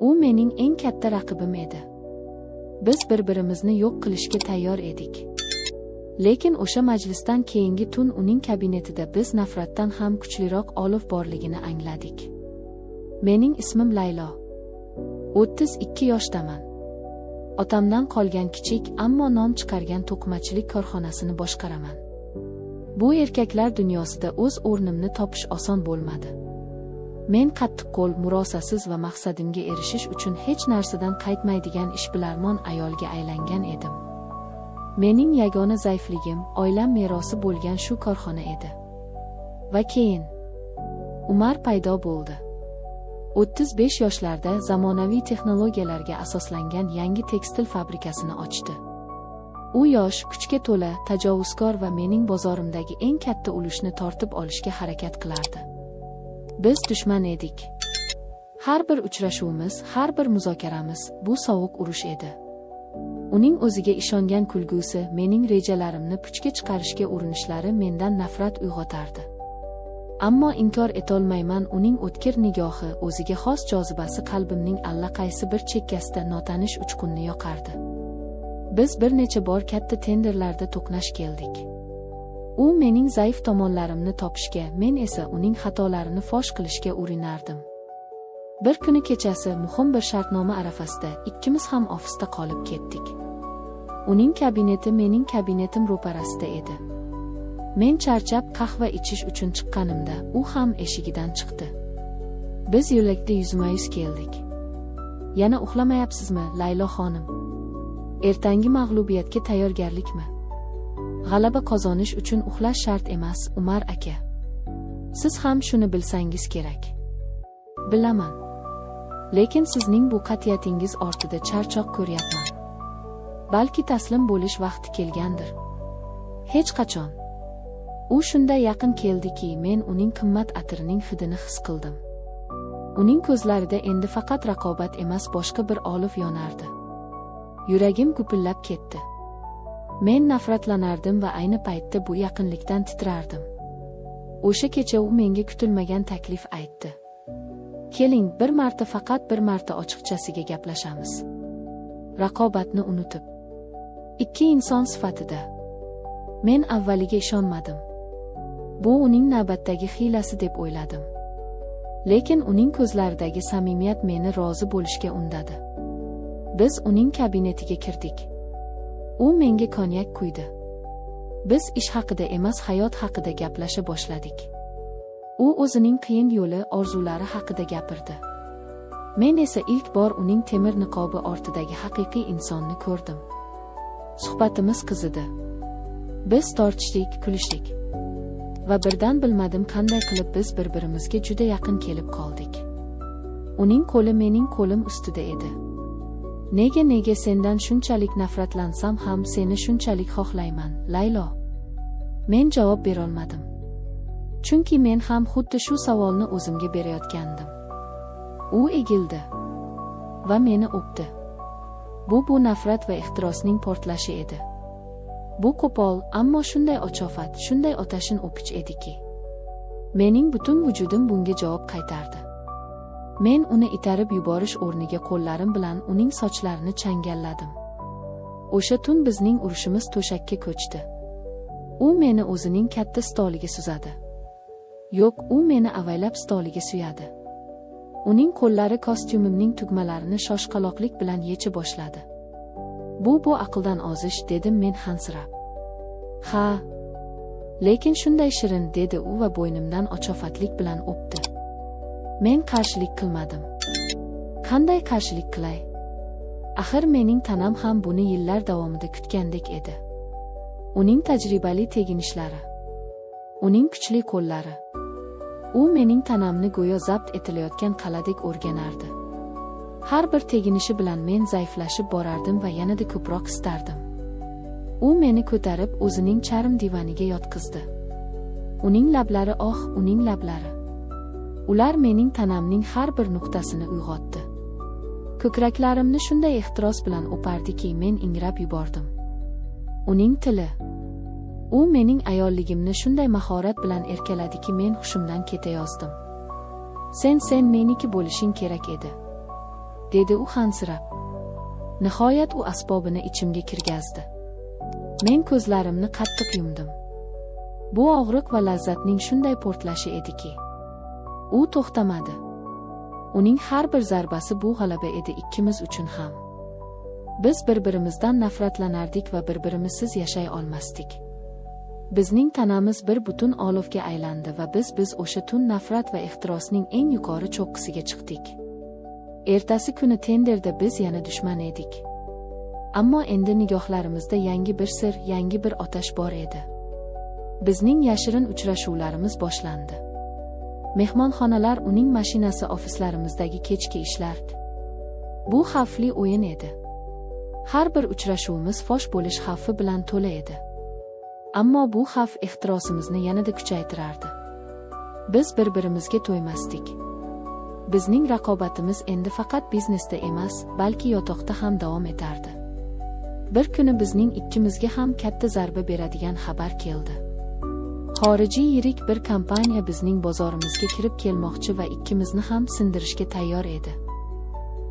U mening eng katta raqibim edi. Biz bir-birimizni yo'q qilishga tayyor edik. Lekin o'sha majlisdan keyingi tun uning kabinetida biz nafratdan ham kuchliroq olov borligini angladik. Mening ismim Laylo. 32 yoshdaman. Otamdan qolgan kichik, ammo nom chiqargan to'qimachilik korxonasini boshqaraman. Bu erkaklar dunyosida o'z o'rnimni topish oson bo'lmadi. Men qattiqqo'l, murosasiz va maqsadimga erishish uchun hech narsadan qaytmaydigan ishbilarmon ayolga aylangan edim. Mening yagona zaifligim oilam merosi bo'lgan shu korxona edi. Va keyin Umar paydo bo'ldi. 35 yoshlarda zamonaviy texnologiyalarga asoslangan yangi tekstil fabrikasini ochdi. U yosh, kuchga to'la, tajovuzkor va mening bozorimdagi eng katta ulushni tortib olishga harakat qilardi. Biz dushman edik. Har bir uchrashuvimiz, har bir muzokaramiz bu sovuq urush edi. Uning o'ziga ishongan kulgusi, mening rejalarimni puchga chiqarishga urinishlari mendan nafrat uyg'otardi. Ammo inkor etolmayman, uning o'tkir nigohi, o'ziga xos jozibasi qalbimning allaqaysi bir chekkasida notanish uchqunni yoqardi. Biz bir necha bor katta tenderlarda to'qnash keldik. U mening zaif tomonlarimni topishga, men esa uning xatolarini fosh qilishga urinardim. Bir kuni kechasi muhim bir shartnoma arafasida ikkimiz ham ofisda qolib ketdik. Uning kabineti mening kabinetim ro'parasida edi. Men charchab qahva ichish uchun chiqqanimda u ham eshigidan chiqdi. Biz yo'lakda yuzma-yuz keldik. Yana uxlamayapsizmi, Laylo xonim? Ertangi mag'lubiyatga tayyorgarlikmi? G'alaba qozonish uchun uxlash shart emas, Umar aka. Siz ham shuni bilsangiz kerak. Bilaman. Lekin sizning bu qat'iyatingiz ortida charchoq ko'ryapman. Balki taslim bo'lish vaqti kelgandir. Hech qachon. U shunday yaqin keldiki, men uning qimmat atirining hidini his qildim. Uning ko'zlarida endi faqat raqobat emas, boshqa bir olov yonardi. Yuragim gupillab ketdi. Men nafratlanardim va ayni paytda bu yaqinlikdan titrardim. O'sha kecha u menga kutilmagan taklif aytdi. Keling, bir marta, faqat bir marta ochiqchasiga gaplashamiz. Raqobatni unutib. Ikki inson sifatida. Men avvaliga ishonmadim. Bu uning navbatdagi hiylasi deb o'yladim. Lekin uning ko'zlaridagi samimiyat meni rozi bo'lishga undadi. Biz uning kabinetiga kirdik. U menga konyak quydi. Biz ish haqida emas, hayot haqida gaplasha boshladik. U o'zining qiyin yo'li, orzulari haqida gapirdi. Men esa ilk bor uning temir niqobi ortidagi haqiqiy insonni ko'rdim. Suhbatimiz qizidi. Biz tortishdik, kulishdik. Va birdan bilmadim qanday qilib biz bir-birimizga juda yaqin kelib qoldik. Uning qo'li mening qo'lim ustida edi. Nega, nega sendan shunchalik nafratlansam ham seni shunchalik xohlayman, Laylo? Men javob berolmadim. Chunki men ham xuddi shu savolni o'zimga berayotgandim. U egildi va meni o'pdi. Bu nafrat va ehtirosning portlashi edi. Bu qo'pol, ammo shunday ochofat, shunday otashin o'pich ediki, mening butun vujudim bunga javob qaytardi. Men uni itarib yuborish o'rniga qo'llarim bilan uning sochlarini changalladim. O'sha tun bizning urushimiz to'shakka ko'chdi. U meni o'zining katta stoliga suzadi. Yo'q, u meni avaylab stoliga suyadi. Uning qo'llari kostyumimning tugmalarini shoshqaloqlik bilan yecha boshladi. Bu aqldan ozish, dedim men hansirab. Ha, lekin shunday shirin, dedi u va bo'ynimdan ochofatlik bilan o'pdi. Men qarshilik qilmadim. Qanday qarshilik qilay? Axir mening tanam ham buni yillar davomida kutgandek edi. Uning tajribali teginishlari, uning kuchli qo'llari. U mening tanamni go'yo zabt etilayotgan qal'adek o'rganardi. Har bir teginishi bilan men zaiflashib borardim va yanada ko'proq istardim. U meni ko'tarib o'zining charm divaniga yotqizdi. Uning lablari, oh, uning lablari. Ular mening tanamning har bir nuqtasini uyg'otdi. Ko'kraklarimni shunday ehtiros bilan o'pardiki, men ingrab yubordim. Uning tili. U mening ayolligimni shunday mahorat bilan erkaladiki, men hushimdan ketayozdim. Sen meniki bo'lishing kerak edi. Dedi u hansirab. Nihoyat u asbobini ichimga kirgazdi. Men ko'zlarimni qattiq yumdim. Bu og'riq va lazzatning shunday portlashi ediki. U to'xtamadi. Uning har bir zarbasi bu g'alaba edi ikkimiz uchun ham. Biz bir-birimizdan nafratlanardik va bir-birimizsiz yashay olmasdik. Bizning tanamiz bir butun olovga aylandi va biz o'sha tun nafrat va ehtirosning eng yuqori cho'qqisiga chiqdik. Ertasi kuni tenderda biz yana dushman edik. Ammo endi nigohlarimizda yangi bir sir, yangi bir otash bor edi. Bizning yashirin uchrashuvlarimiz boshlandi. Mehmonxonalar, uning mashinasi, ofislarimizdagi kechki ishlar. Bu xavfli o'yin edi. Har bir uchrashuvimiz fosh bo'lish xavfi bilan to'la edi. Ammo bu xavf ehtirosimizni yanada kuchaytirardi. Biz bir-birimizga to'ymasdik. Bizning raqobatimiz endi faqat biznesda emas, balki yotoqda ham davom etardi. Bir kuni bizning ikkimizga ham katta zarba beradigan xabar keldi. Xorijiy yirik bir kompaniya bizning bozorimizga kirib kelmoqchi va ikkimizni ham sindirishga tayyor edi.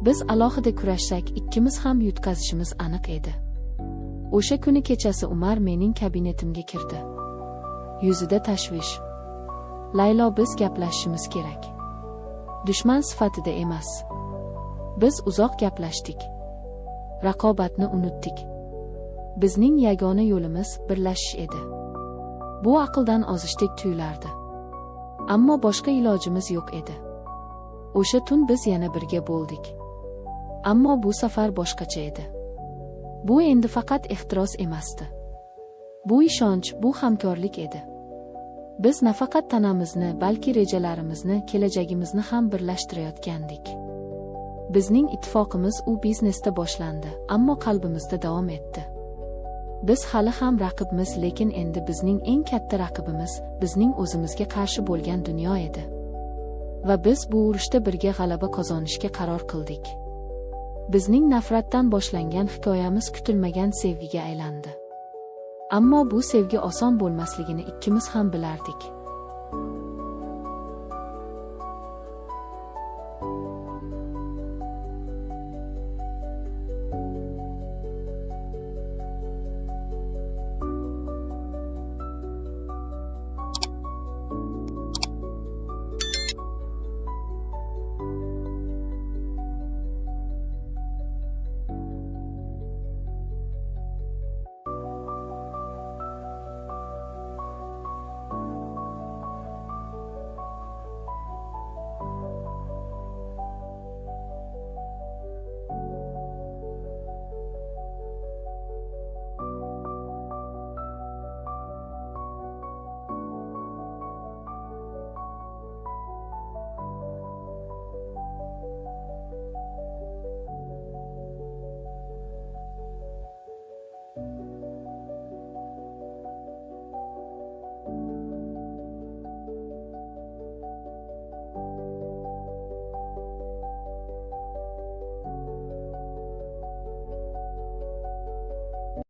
Biz alohida kurashsak, ikkimiz ham yutqazishimiz aniq edi. O'sha kuni kechasi Umar mening kabinetimga kirdi. Yuzida tashvish. Laylo, biz gaplashishimiz kerak. Dushman sifatida emas. Biz uzoq gaplashdik. Raqobatni unutdik. Bizning yagona yo'limiz birlashish edi. Bu aqldan ozishdek tuyulardi. Ammo boshqa ilojimiz yo'q edi. O'sha tun biz yana birga bo'ldik. Ammo bu safar boshqacha edi. Bu endi faqat ehtiros emasdi. Bu ishonch, bu hamkorlik edi. Biz nafaqat tanamizni, balki rejalarimizni, kelajagimizni ham birlashtirayotgandik. Bizning ittifoqimiz u biznesda boshlandi, ammo qalbimizda davom etdi. Biz hali ham raqibmiz, lekin endi bizning eng katta raqibimiz bizning o'zimizga qarshi bo'lgan dunyo edi. Va biz bu urushda birga g'alaba qozonishga qaror qildik. Bizning nafratdan boshlangan hikoyamiz kutilmagan sevgiga aylandi. Ammo bu sevgi oson bo'lmasligini ikkimiz ham bilardik.